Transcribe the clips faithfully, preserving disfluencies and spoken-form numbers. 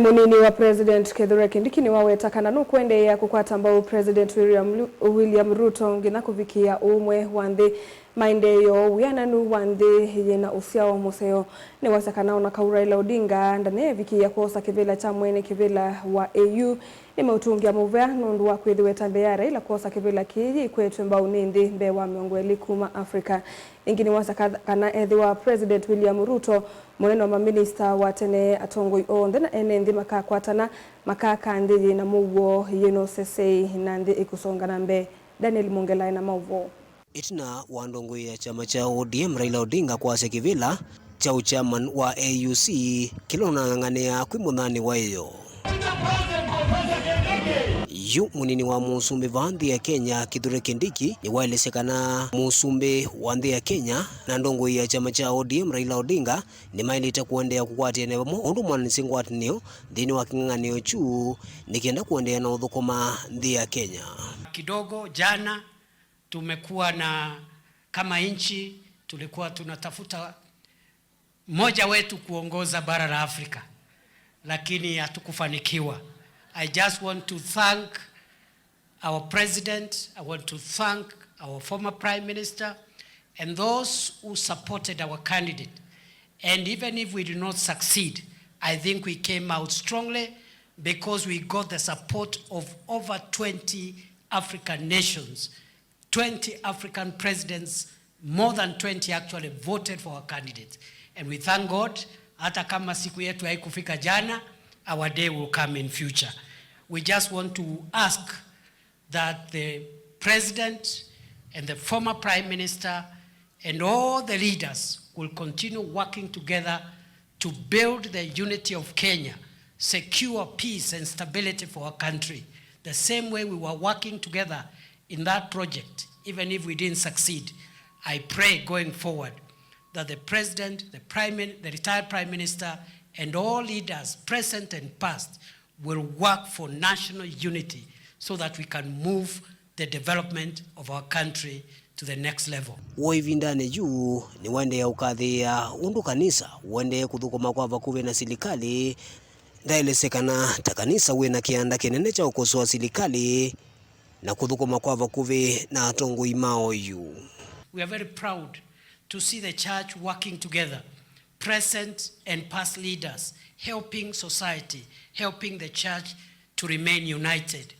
Mũnini wa President Kithure Kindiki nĩwaweta kana nũkũendeea kũkwata mbau President William Lu-, William Ruto nginya kũvikĩa ũũmwe wa nthĩ, maendeeo, wĩananu wa nthĩ yĩna ũsyao mũseo. Nĩwasya kana ona kau Raila Odinga ndaneevikĩĩa kwosa kĩvĩla kya mwene kĩvĩla wa A U, nĩmeũtũngĩa mũvea nũndũ wa kwĩthĩwa ĩtambya ya Raila kwosa kĩvĩla kĩĩ yĩkwetwe mbau nĩ nthĩ mbee wa mĩongo ĩlĩ kuma Africa. Ĩngĩ nĩwasya ka-, kana ethĩwa President William Ruto, mũnene wa maminista wa tene, atongoi onthe na ene nthĩ makakwatana, makaka nthĩ yĩna mũuo, yĩna ũsesei, na nthĩ ĩkũsonga na mbee. Daniel Mwongela ena maũvoo. Ĩtina wa ndongoi ya kyama kya O D M Raila Odinga kwasya kĩvĩla kya ũchairman wa A U C kĩla ũnang'ang'anĩa kwĩ mũthanĩ wa ĩyoo. Yu mũnini wa mũsumbĩ vaa nthĩ ya Kenya, Kithure Kindiki, nĩwaelesya kana mũsumbĩ wa nthĩ ya Kenya na ndongoi ya kyama kya O D M Raila Odinga nĩmaĩlĩte kũendeea kũkwatĩanĩa vamwe ũndũ mwanĩsĩ ngwatanĩo nthĩnĩ wa kĩng'ang'anĩo kyu nĩ kenda kũendeea na ũthũkũma nthĩ ya Kenya. Kidogo jana tumekuwa na, kama nchi, tulikuwa tunatafuta mmoja wetu kuongoza bara la Afrika, lakini hatukufanikiwa. I just want to thank our president, I want to thank our former prime minister, and those who supported our candidate. And even if we did not succeed, I think we came out strongly because we got the support of over twenty African nations, twenty African presidents, more than twenty actually voted for our candidates. And we thank God, hata kama siku yetu haikufika jana, our day will come in future. We just want to ask that the president and the former prime minister and all the leaders will continue working together to build the unity of Kenya, secure peace and stability for our country, the same way we were working together in that project, even if we didn't succeed. I pray going forward that the president, the prime min-, the retired prime minister, and all leaders, present and past, will work for national unity so that we can move the development of our country to the next level. Woo ĩvindanĩ yu nĩwaendeea ũkathĩĩa ũndũ kanisa ũendee kũthũkũma kwa vakuvĩ na silikalĩ. Ndaelesya kana ta kanisa wĩ na kĩanda kĩnene kya ũkosoa silikalĩ na kũthũkũma kwa vakuvĩ na atongoi ma oyu. We are very proud to see the church working together, present and past leaders, helping society, helping the church to remain united,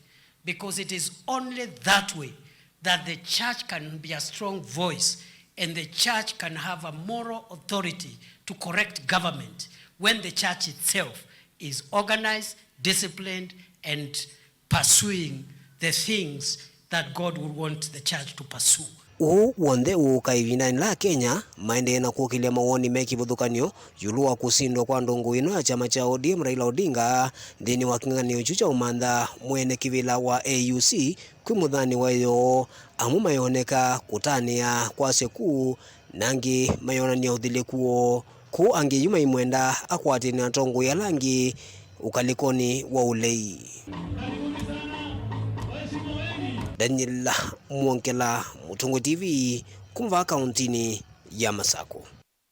because it is only that way that the church can be a strong voice and the church can have a moral authority to correct government when the church itself is organized, disciplined, and pursuing the things that God would want the church to pursue. Ũu w'onthe ũũka ĩvindanĩ la Kenya maendee na kũkĩlya mawoni me kĩvathũkany'o ĩũlũ wa kũsindwa kwa ndongoi ĩno ya kyama kya O D M Raila Odinga nthĩnĩ wa kĩng'ang'anĩo kyu kya ũmantha mwene kĩvĩla wa A U C kwĩ mũthanĩ wa ĩyoo. Amwe mayoneka kũtanĩa kwasya kũu, na angĩ mayonany'a ũthilĩku woo. Kũu angĩ yu maimwenda akwatĩne atongoi ala angĩ ũkalĩkonĩ wa ũlei. Daniel Mwongela, Mũtongoi T V, kuma vaa kaũntĩnĩ ya Masakũ.